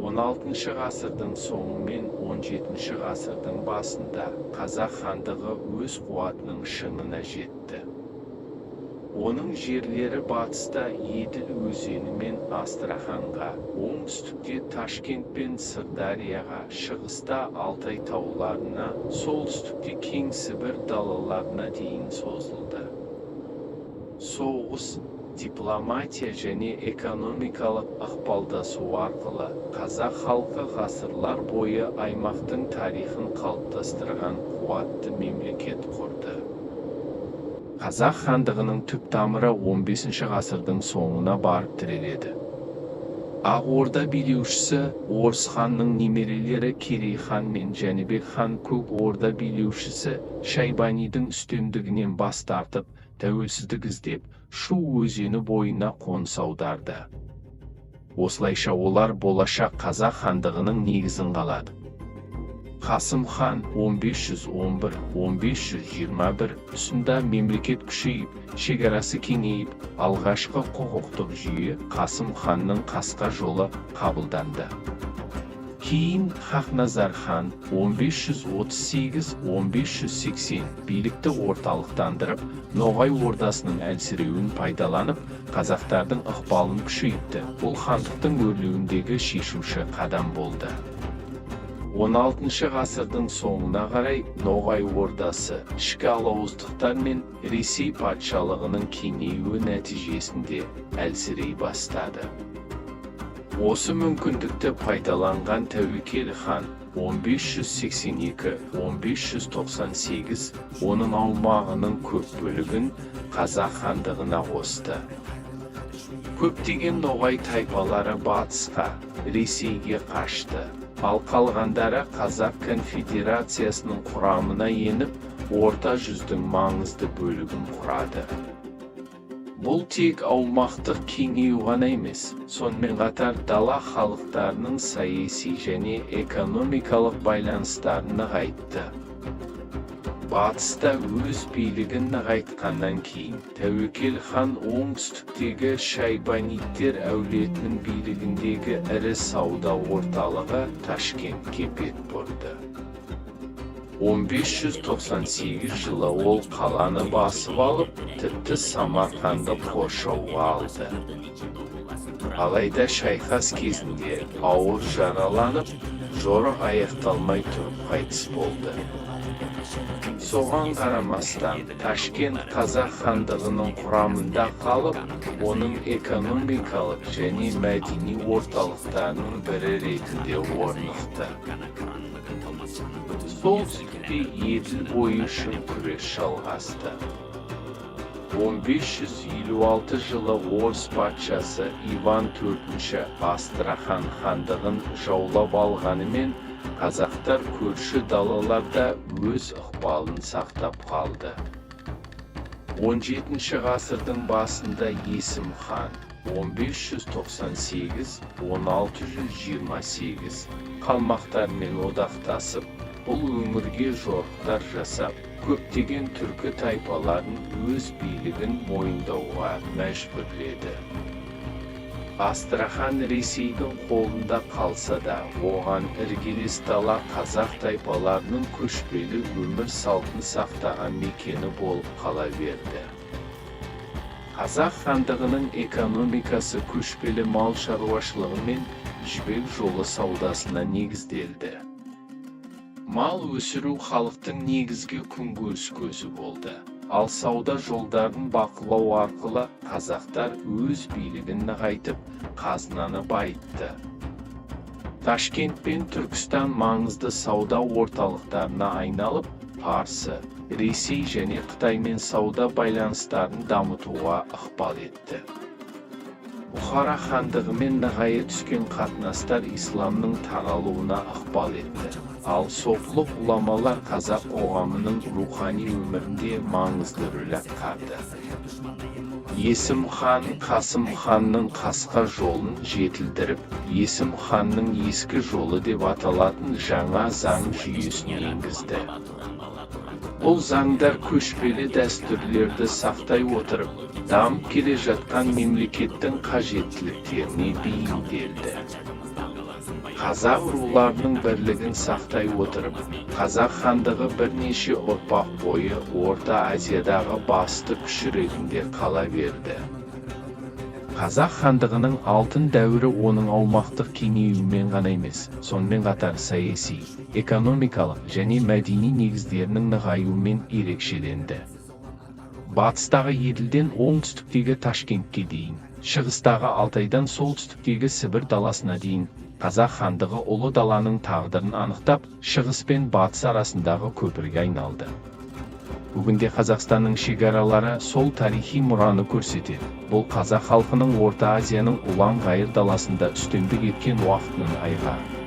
XVI ғасырдың соңы мен XVII ғасырдың басында Қазақ хандығы өз қуатының шыңына жетті. Оның жерлері батыста Еділ өзені мен Астраханьға, оңтүстікте Ташкент пен Сырдарияға, шығыста Алтай тауларына, солтүстікте кең Сібір далаларына дейін созылды. Соғыс, дипломатия және экономикалық ықпалдасу арқылы қазақ халқы ғасырлар бойы аймақтың тарихын қалыптастырған қуатты мемлекет құрды. Қазақ хандығының түп-тамыры XV ғасырдың соңына барып тіреледі. Ақ Орда билеушісі Орыс ханның немерелері Керей хан мен Жәнібек хан Көк Орда билеушісі Шайбанидің үстемдігінен бас тартып, тәуелсіздік іздеп, Шу өзені бойына қоныс аударды. Осылайша олар болашақ Қазақ хандығының негізін қалады. Қасым хан 1511-1521 тұсында мемлекет күшейіп, шекарасы кеңейіп, алғашқы құқықтық жүйе, Қасым ханның Қасқа жолы, қабылданды. Кейін Хақназар хан 1538-1580 билікті орталықтандырып, Ноғай Ордасының әлсіреуін пайдаланып, қазақтардың ықпалын күшейтті. Бұл хандықтың өрлеуіндегі шешуші қадам болды. XVI ғасырдың соңына қарай Ноғай Ордасы ішкі алауыздықтар мен Ресей патшалығының кеңеюі нәтижесінде әлсірей бастады. Осы мүмкіндікті пайдаланған Тәуекел хан 1582-1598 оның аумағының көп бөлігін Қазақ хандығына қосты. Көптеген ноғай тайпалары батысқа, Ресейге қашты, ал қалғандары Қазақ конфедерациясының құрамына еніп, Орта жүздің маңызды бөлігін құрады. Бұл тек аумақтық кеңею ғана емес, сонымен қатар дала халықтарының саяси және экономикалық байланыстарын нығайтты. Батыста өз билігін нығайтқаннан кейін Тәуекел хан оңтүстіктегі Шайбанидтер әулетінің билігіндегі ірі сауда орталығы Ташкентке бет бұрды. 1598 жылы ол қаланы басып алып, тіпті Самарқанды қоршауға алды. Алайда шайқас кезінде ауыр жараланып, жорық аяқталмай тұрып қайтыс болды. Соған қарамастан Ташкент Қазақ хандығының құрамында қалып, оның экономикалық және мәдени орталықтарының бірі ретінде орнықты. Солтүстікте Еділ бойы үшін күрес жалғасты. 1556 жылы орыс патшасы Иван IV Астрахан хандығын жаулап алғанымен, қазақтар көрші далаларда өз ықпалын сақтап қалды. XVII ғасырдың басында Есім хан 1598-1628 қалмақтармен одақтасып, бұл өңірге жорықтар жасап, көптеген түркі тайпаларын өз билігін мойындауға мәжбүрледі. Астрахан Ресейдің қолында қалса да, оған іргелес дала қазақ тайпаларының көшпелі өмір салтын сақтаған мекені болып қала берді. Қазақ хандығының экономикасы көшпелі мал шаруашылығы мен Жібек жолы саудасына негізделді. Мал өсіру халықтың негізгі күнкөріс көзі болды, ал сауда жолдарын бақылау арқылы қазақтар өз билігін нығайтып, қазынаны байытты. Ташкент пен Түркістан маңызды сауда орталықтарына айналып, Парсы, Ресей және Қытаймен сауда байланыстарын дамытуға ықпал етті. Бұхара хандығымен нығая түскен қатынастар исламның таралуына ықпал етті, ал сопылық ғұламалар қазақ қоғамының рухани өмірінде маңызды рөл атқарды. Есім хан Қасым ханның Қасқа жолын жетілдіріп, Есім ханның ескі жолы деп аталатын жаңа заң жүйесін енгізді. Бұл заңдар көшпелі дәстүрлерді сақтай отырып, дамып келе жатқан мемлекеттің қажеттіліктеріне бейімделді. Қазақ руларының бірлігін сақтай отырып, Қазақ хандығы бірнеше ұрпақ бойы Орта Азиядағы басты күш ретінде қала берді. Қазақ хандығының алтын дәуірі оның аумақтық кеңеюімен ғана емес, сонымен қатар саяси, экономикалық және мәдени негіздерінің нығаюымен ерекшеленді. Батыстағы Еділден оңтүстіктегі Ташкентке дейін, шығыстағы Алтайдан солтүстіктегі Сібір даласына дейін Қазақ хандығы Ұлы даланың тағдырын анықтап, шығыс пен батыс арасындағы көпірге айналды. Бүгінде Қазақстанның шекаралары сол тарихи мұраны көрсетеді. Бұл қазақ халқының Орта Азияның ұлан-ғайыр даласында үстемдік еткен уақытының айғағы.